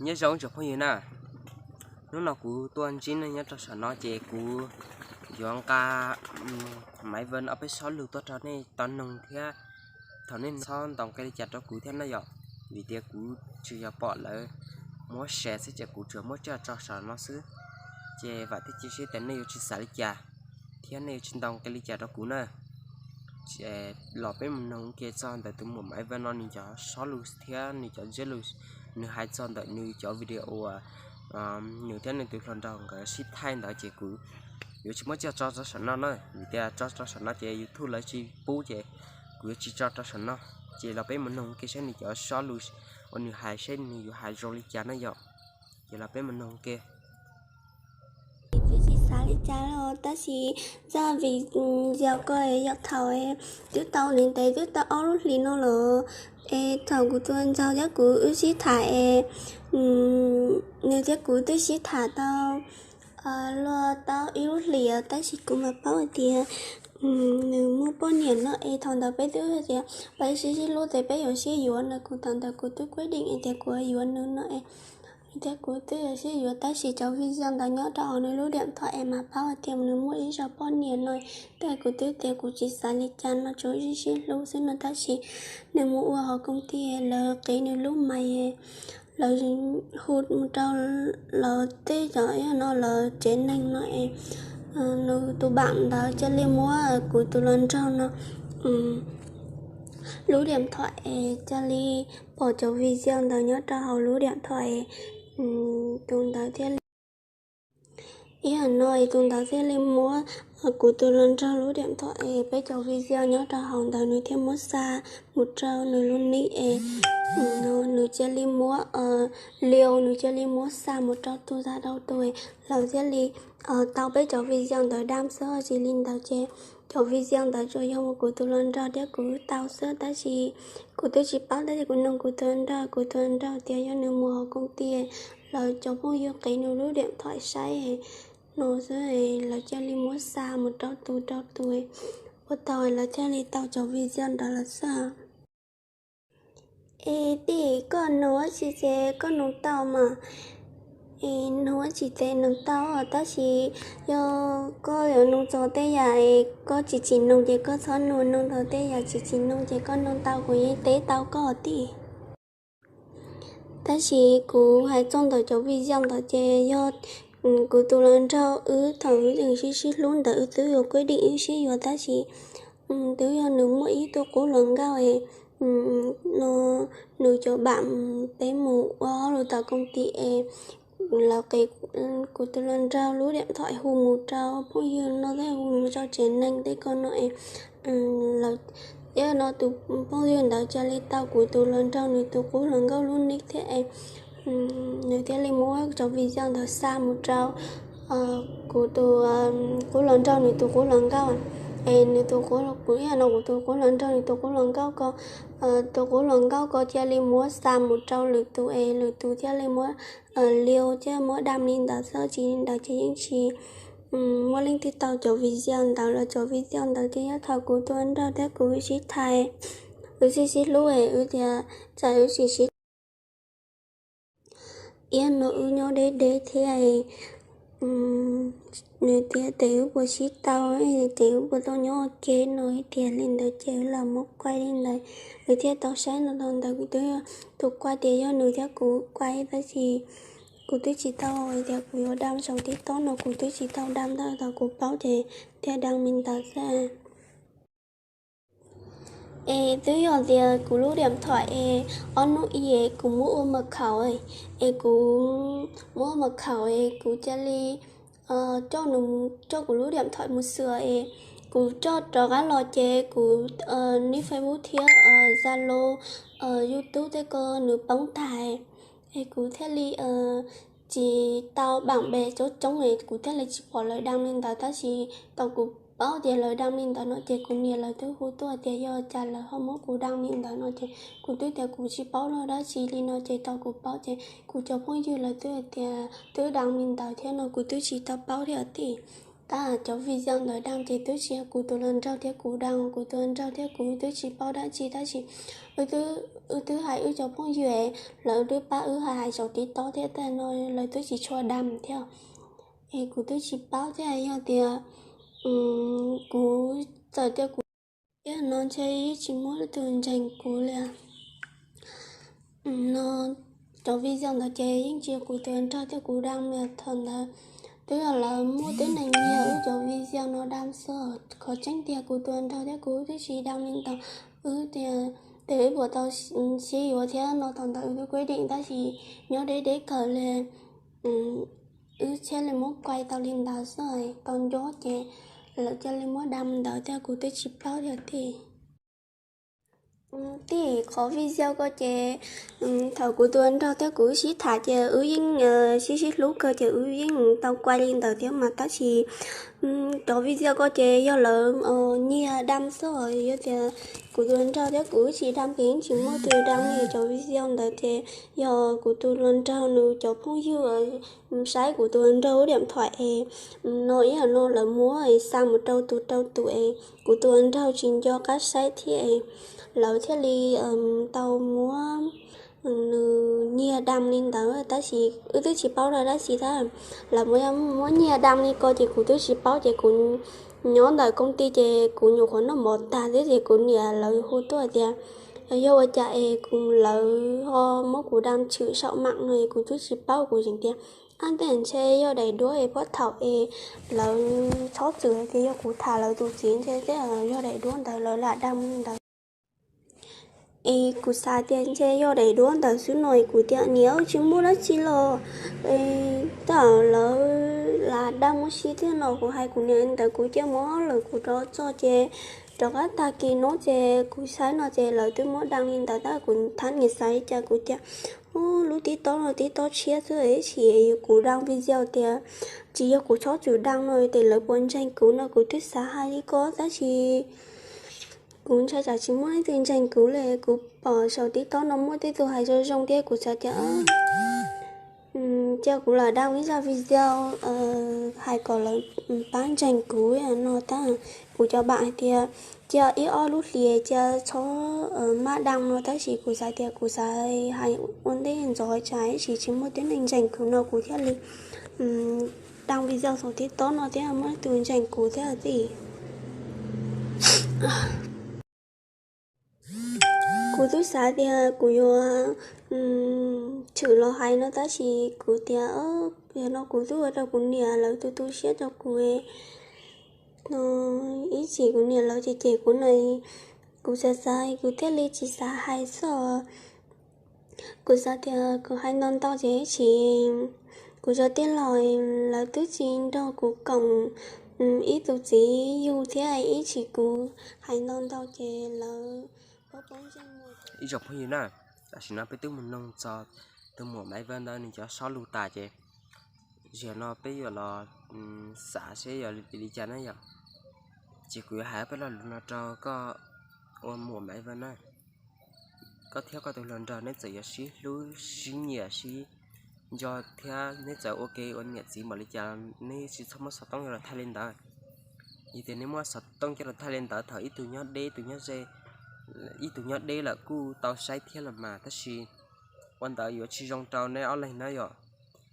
Nyob zoo tsoom phooj ywg na, hnub no kuv tuaj ntsib nej nyob rau saum no ces kuv yuav nqa Maiv Vee ob peb sob lus tuaj rau nej tau noog thiab. Thaum nej txhob ntaus nqe li cas rau kuv thiab na yom, vim tias kuv tsuas yog pom lawv muab share xwb ces kuv tsuas muab coj tso saum no xwb. Ces vam thiab cia siab tias nej yuav tsis xav li cas thiab nej yuav tsis ntaus nqe li cas rau kuv na. Los peb mus noog ke txog ntawm tus muam Maiv Vee no nws cov sob lus thiab nws cov ntsiab lus, nws hais txog ntawm nws cov video uas nws thiab nws tus hluas nraug nkawd sib thaij ntawd ces kuv yuav tsis muab coj tso rau saum no na, vim tias tso rau saum no ces YouTube lawv tsis pub ces kuv yuav tsis tso rau saum no. Ces los peb mus noog ke saib nws cov sob lus uas nws hais saib nws yuav hais zoo li cas na yom. Ces los peb mus noog ke. Twb tsis xav li cas los tab sis zaj video ko yog thaum twb tau ntev ntev twb tau ob lub hlis no lawm es thaum kuv tus hluas nraug thiab kuv wb sib tham es nws thiab kuv twb sib tham tau luag tau ib lub hlis tab sis kuv mam paub hais tias nws muaj poj niam no es thaum ntawd peb twb tias peb sib sib hlub ces peb yuav sib yuav no, kuv thaum ntawd kuv twb kuj deem hais tias kuv yuav nws no es nws thiab kuv twb yuav sib yuav tab sis cov video ntawd nyob rau hauv nws lub diam thom es mas paub hais tias nws muaj ib zog poj niam no. Tab kuv twb tias kuv tsis xav li cas no, tsuas sib sib hlub xwb no tab sis nws mus ua hauv koom tij lawv qiv nws lub mais, lawv hu mus rau lawv tej cov no lawv tsev neeg no es nws tus pam ntawd cia li muab kuv tus hluas nraug no lub diam thom es cia li pom cov video ntawd nyob rau hauv lub diam thom es tus ntawd thiaj li, ib yam no es tus ntawd thiaj li muab kuv tus hluas nraug lub diam thom es peb cov video nyob rau hauv ntawd nws thiaj muab xa mus rau nws lub nick es nws cia li muab liu, nws cia li muab xa mus rau tus tag rau tus, lawv thiaj li tau peb cov video ntawd dam xwb. Tsis li ntawd ces cov video ntawd tsuas yog mus kuv tus hluas nraug thiab kuv tau xwb tab sis kuv twb tsis paub tab sis kuv nug kuv tus hluas nraug, kuv tus hluas nraug tias yog nws mus hauv koom tij lawv cov phooj ywg qiv nws lub diam thom saib no xwb, lawv cia li muab xa mus rau tus rau tus, ua tau lawv thiaj li tau cov video ntawd lawm xwb. Es tij, koj nug ua tsi ces koj nug tau mas. Es nug ua tsi ces nug tau tab sis yog koj yuav nug txog tej yam es koj tsis tsim nug ces koj txhob nug, nug txog tej yam tsis tsim nug ces koj nug tau kuv yeej teb tau koj tij. Tab sis kuv hais txog ntawm cov video ntawd ces yog kuv tus hluas nraug wb thaum wb tseem sib sib hlub ntawd wb twb yuav kuj deem wb sib yuav tab sis twb yog nws muaj ib tug qub hluas nkauj no, nws cov pam, peb mus ua hauj lwm tom koom tij es lawv qiv kuv tus hluas nraug lub diam thom hu mus rau phooj ywg no thiab hu mus rau tsev neeg tej ko no es lawv, no tus phooj ywg ntawd cia li tau kuv tus hluas nraug nws tus qub hluas nkauj lub nick thiab es nws thiaj li muab cov video ntawd xa mus rau kuv tus qub hluas nraug nws tus qub hluas nkauj es nws tus qub, kuv ib yam no kuv tus qub hluas nraug nws tus qub hluas nkauj ko, tus qub hluas nkauj ko cia li muab xa mus rau lwm tus es lwm tus thiaj li muab liu thiab muab dam li ntawd xwb, tsis li ntawd ces yeej tsis muaj leej twg tau cov video ntawd los cov video ntawd ces yog thaum kuv tus hluas nraug thiab kuv sib tham, wb sib sib hlub es wb tias txawm wb tsis sib ib yam no wb nyob deb deb thiab nws tias tes wb puas sib tau, tes wb puas tau nyob ua ke no tias li ntawd ces wb los muab kuaj li ntawd, wb thiaj tau saib no tau ntawd kuv twb, tus kuaj tias yog nws thiab kuv kuaj tab sis kuv twb tsis tau hais tias kuv yuav dam saum TikTok no kuv twb tsis tau dam ntawd tau kuv paub ces thiaj dam li ntawd xwb. Es twb yog tias kuv lub diam thom es ob hnub i es kuv muab ua mas khaum, es kuv muab ua mas khaum es kuv cia li coj nws, coj kuv lub diam thom mus xwm es kuv coj rov qab los ces kuv nick Facebook thiab Zalo, YouTube tej ko nws poob tag es kuv thiaj li tsis tau pam pes coob coob es kuv thiaj li tsis pom lawv dam li ntawd tab sis tau kuv paub tias lawv dam li ntawd no ces kuv niam lawv twb hu tuaj tias yog cas lawv ho muab kuv dam li ntawd no ces kuv twb tias kuv tsis paub lawm dab tsi li no ces tau kuv paub ces kuv cov phooj ywg lawv twb tias twb dam li ntawd thiab no kuv twb tsis tau paub thiab tij. Tab cov video ntawd dam ces twb tsis yog kuv tus hluas nraug thiab kuv dam, kuv tus hluas nraug thiab kuv twb tsis paub dab tsi tab sis wb twb wb twb hais wb cov phooj ywg es lawv twb pab wb hais saum TikTok thiab, tej no lawv twb tsis tshua dam thiab. Es kuv twb tsis paub thiab, yog tias kuv txawm tias kuv, thiab no ntshe yeej tsis muaj leej twg ntseeg kuv li. No, cov video ntawd ces yeej tsis yog kuv tus nraug thiab kuv dam li. Thaum ntawd twb yog lawv muaj tib neeg nyiag wb cov video no dam xwb. Qhov tseeb tiag kuv tus nraug thiab kuv twb tsis dam li ntawd. Wb tias, tes wb puas tau sib yuav thiab no, thaum ntawd wb twb kuj deem tab sis nyob deb deb kawg li, wb thiaj li muab kuaj tau li ntawd xwb. Tau nco ces lawv cia li muab dam ntawd thiab kuv twb tsis paub thiab tij. Tij, qhov video ko ces thaum kuv tus nraug thiab kuv sib tham ces wb yeej sib sib hlub kawg ces wb yeej tau kuaj li ntawd thiab mas, tab sis cov video ko ces yog lawv nyiag dam xwb. Yog tias kuv tus nraug thiab kuv tsis dam ces yeej tsis muaj tus dam li cov video ntawd ces yog kuv tus hluas nraug nws cov phooj ywg saib kuv tus hluas nraug lub diam thuam es no ib yam no lawv muab xa mus rau tus rau tus es kuv tus hluas nraug tsis nco qab saib thiab, lawv thiaj li tau muab nws nyiag dam li ntawd. Tab sis wb twb tsis paub dab tsi thiab, lawv muab nyiag dam li ko ces kuv twb tsis paub ces kuv nyob ntawm koom tij ces kuv nyuam qhuav noj mov tag xwb ces kuv niam lawv hu tuaj tias yog ua cas es kuv, lawv ho muab kuv dam tshwm saum mam no es kuv twb tsis paub. Kuv tseem tias ab tej ntshe yog daim duab es pab thaum es lawv txhob txwm hais tias yog kuv tham lawv tus txiv ntshe tej yog daim duab ntawd lawv lam dam li ntawd. Es kuv xav tias ntshe yog daim duab ntawd xwb no es kuv tias niam, tsis muaj dab tsi los, tej lawv lam dam ua si thiab no. Kuv hais kuv niam li ntawd kuv cia li mus lawm, kuv rov txog ces rov qab tag kis no ces kuv saib no ces lawv twb muab dam li ntawd tab kuv thab niam xav li cas kuv tias lub TikTok no TikTok tshiab xwb, ib tsam kuv dam video tias tsis yog kuv txhob txwm dam no ces lawv puas ntseeg kuv no. Kuv twb xav hais li ko tab sis kuv ntshai tsam tsis muaj leej twg ntseeg kuv li. Kuv pom saum TikTok no muaj tej tug hais zoo zoo thiab kuv xav tias cia kuv los dam ib zaj video hais kom lawv pab ntseeg kuv no tab kuv cov pab hais tias cia ib ob lub hlis cia txhob maj dam no tab sis kuv xav tias kuv xav hais ua ntej ntxov tsam ib tsam tsis muaj tib neeg ntseeg kuv no kuv thiaj li dam video saum TikTok no thiab muaj leej twg ntseeg kuv thiab tij. Kuv twb xav tias kuv yuav tshwm los hais no tab sis kuv tias yog no kuv twb ua rau kuv niam lawv tu tu siab rau kuv no, ib tsam kuv niam lawv cem cem kuv no, kuv xav xav kuv thiaj li tsis xav hais xwb. Kuv xav tias kuv hais ntau ntau ces ib tsam kuv cov tij laug lawv twb tsis nrog kuv koom ib tug txiv yug thiab ib tsam kuv hais ntau ntau ces lawv paub paub ntseeg mus. Ib tsoom phooj ywg na, tam sim no peb twb mus noog txog tus muam Maiv Vab ntawd nws cov sob lus tas ces zaum no peb yuav los xav seb yog li cas na yom. Ces kuv yuav hais peb lo lus no rau koj ua muam Maiv Vab na. Koj thiab koj tus hluas nraug neb txawm yuav sib hlub sib nyiam sib nco thiab neb txawm ua ke ua niam txiv npaum li cas los neb tsis txhob muab xov tooj coj los thaij li ntawd. Yog tias neb muab xov tooj coj los thaij li ntawd thaum ib tug nyob deb, ib tug nyob ze, ib tug nyob deb lawm kuj tau saib thiab los mas, tab sis ua ntawd yuav tsis zoo rau neb ob leeg na yom.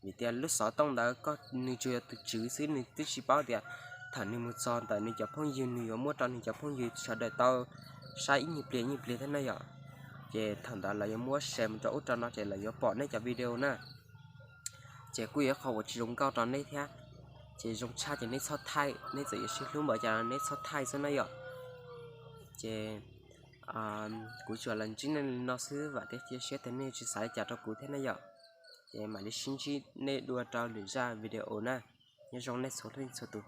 Vim tias lub xov tooj ntawd koj, nws tsuas yog tus tswv xwb, nws twb tsis paub tias thaum nws mus txog ntawm nws cov phooj ywg nws yuav muab rau nws cov phooj ywg sawv daws tau saib ib nyuag pliag ib nyuag pliag thiab na yom. Ces thaum ntawd lawv yuav muab share mus rau ub rau no ces lawv yuav pom neb cov video na. Ces kuj yog ib qho uas tsis zoo nkauj rau neb thiab. Ces zoo tshaj ces neb txhob thaij, neb txawm yuav sib hlub npaum cas los neb txhob thaij xwb na yom. Ces kuv tsuas los ntsib nej li no xwb, vam thiab cia siab tias nej tsis xav li cas rau kuv thiab na yom. Ces mam li sib ntsib nej dua rau lwm zaj video na. Nyob zoo nej txhua leej txhua tus.